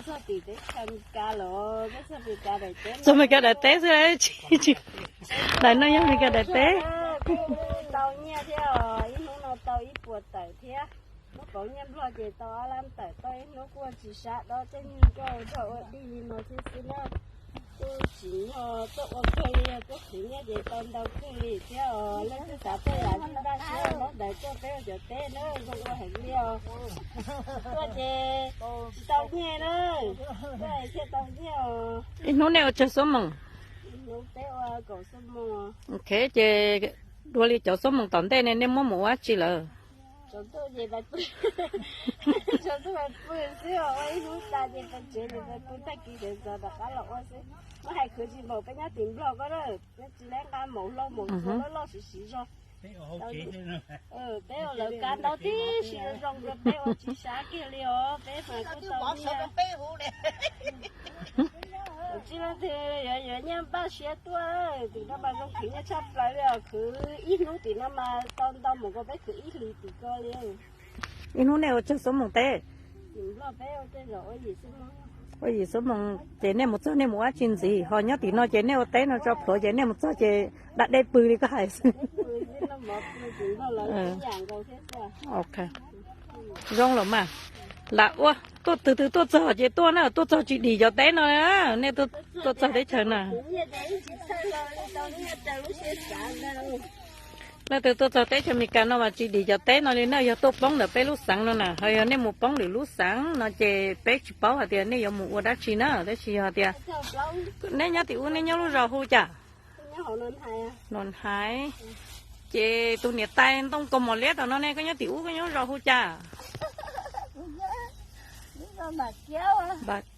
Txog tim teb chaws Amelikas lawm, peb txog Amelikas daim teb, txog Amelikas daim teb xwb, tsis, tsis, daim no yog Amelikas daim teb. Peb tau nyiaj thiab os, ib hnub no tau ib puas tawm thiab. Muab pauv nyiaj Nplog ces tau ob lab tawm, tau ib hnub kuj tsis sab dob tej nyuag nroj nrog ua dij li no thiab xwb na. Kuj tsim nyog tuaj ua kawg li, tuaj khwv nyiaj ces tau ntau kawg li thiab os. Leej twg xav tuaj yam npaj siab los ntawd tuaj peb ua cov teb na, zoo ua heev li os. Tuaj ces tsis tau nyiaj na, tuaj thiaj tau nyiaj os. Ib hnub nej ua tsawg xuab moos? Ib hnub peb ua kaum xuab moos. Ok, ces dua li cov xuab moos tom ntej ne nej muab mus ua dab tsi lawm? Tsaus ntuj ces pais pw, tsaus ntuj pais pw xwb os, ua ib hnub tas ces pais tsev, ces pais pw tag kis sawv ntxov rov qab los ua xwb. Muab hais khwv tsis npaum peb nyob tim Nplog ko na, peb tsis leb nqa maum hlau maum txhua loj loj siv siv zog. Peb ua lawv kab ntaub tib si zoo zoo rau peb ua tsis sab kiag li os, peb mas kuj tau nyiaj. Tsis leej twg yuav yuav nyiaj npaj siab tuaj, tim no mas zoo khwv nyiaj tshaj plaws li os, khwv ib hnub tim no mas tau ntau mus nkaus peb khwv ib hlis tim ko li. Ib hnub nej ua tsawg xuab moos teb? Ua yim xuab moos ces nej mus txog nej mus ua dab tsi ntxiv, ho nyob tim no ces nej ua teb no tso plhuav ces nej mus txog ces da dej pw li koj hais xwb. Ok, zoo los mas. Lam ua, tuaj twg twg tuaj txog ces tuaj na, tuaj txog tsis dim cov teb no na, nej tuaj txog teb chaws na. Leej twg tuaj txog teb chaws Amelikas no mas tsis dim cov teb no li na, yog tuaj poob ntawm peb lub xeev no na, ho yog nej mus poob lwm lub xeev no ces peb tsis paub hais tias nej yuav mus ua dab tsi na, tab sis yog tias nej nyob tim ub nej nyob lub zos hu cas? Noj Haiv. Ces tus niam tais ntoo kaus mom liab tom no ne, koj nyob tim ub koj nyob lub zos hu cas? Npam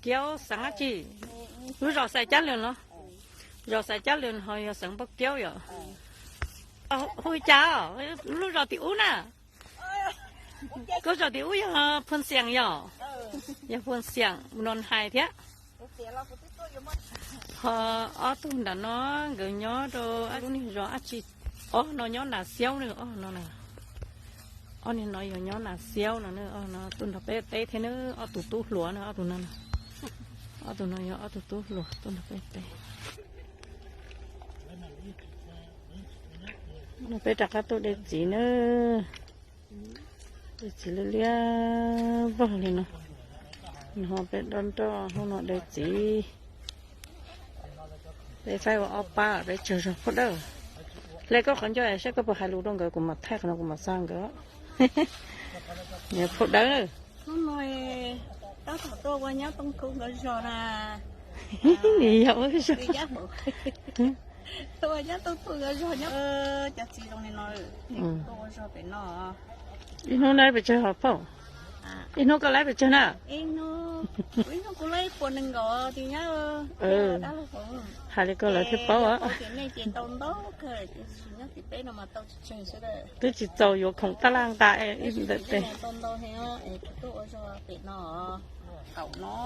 Kiaub xeev dab tsi? Lub zos Xais Cab Lws no. Zos Xais Cab Lws ho yog xeev Npam Kiaub yom. Hu cas? Lub zos tim ub na. Koj zos tim ub yog Phu Xiam yom? Yog Phu Xiam, Noj Haiv thiab. Ho ob tug nram no nkawd nyob rau lub niag zos dab tsi? Ob no nyob Nas Xiaub na, ob no na. Ob niag no yog nyob Nas Xiaub no, ob no tuaj nrog peb teb thiab na, ob tug tub hluas na, ob tug no. Ob tug no yog ob tug tub hluas tuaj nrog peb teb. No peb rov qab tuaj de txiv na. De txiv liab liab vog li no. No peb dob nroj hnub no de txiv. Peb faib ua ob pab peb tsawg zog phauj dawb. Hle koj qhov ncauj saib koj puas hais lus rau nkawd, kuv mam thaij qhov no kuv mam xa nkawd. Niam phauj dawb. Hnub no tab tom tuaj ua nyob Tooj Thu nkawd zog na. Nws yog ua zog. Tuaj ua nyob Tooj Thu nkawd zog nyob cov txiv zoo li no, tuaj ua zog pem no. Ib hnub laib pes tsawg hos phauj? Ib hnub koj laib pes tsawg na? Ib hnub kuv laib puas nees nkaum tis nyab. Hais li ko lawv thiaj paub. Ces nej ces tau ntau kawg, tiam sis nyob tim peb no mas tau tsis tsawg xwb. Twb tsis txaus yuav khoom taj laj nqa ib ntawm tes. Tau ntau heev es kuv tuaj ua zog pem no, kaum no,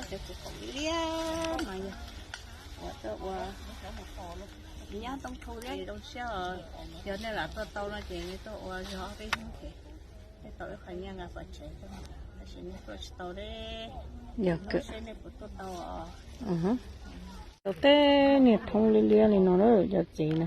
cov txiv kaum liab no yog uas tuaj ua nyob Tooj Thu thiab zoo siab os. Yog nej lam tuaj tau no ces nej tuaj ua zog ob peb hnub ces nej tau ib qho nyiaj nqa pov tsev, tab sis nej tuaj tsis tau li. Yog kawg. Seb nej puas tuaj tau os. Tau tej niag thoob liab liab li no na cov txiv na.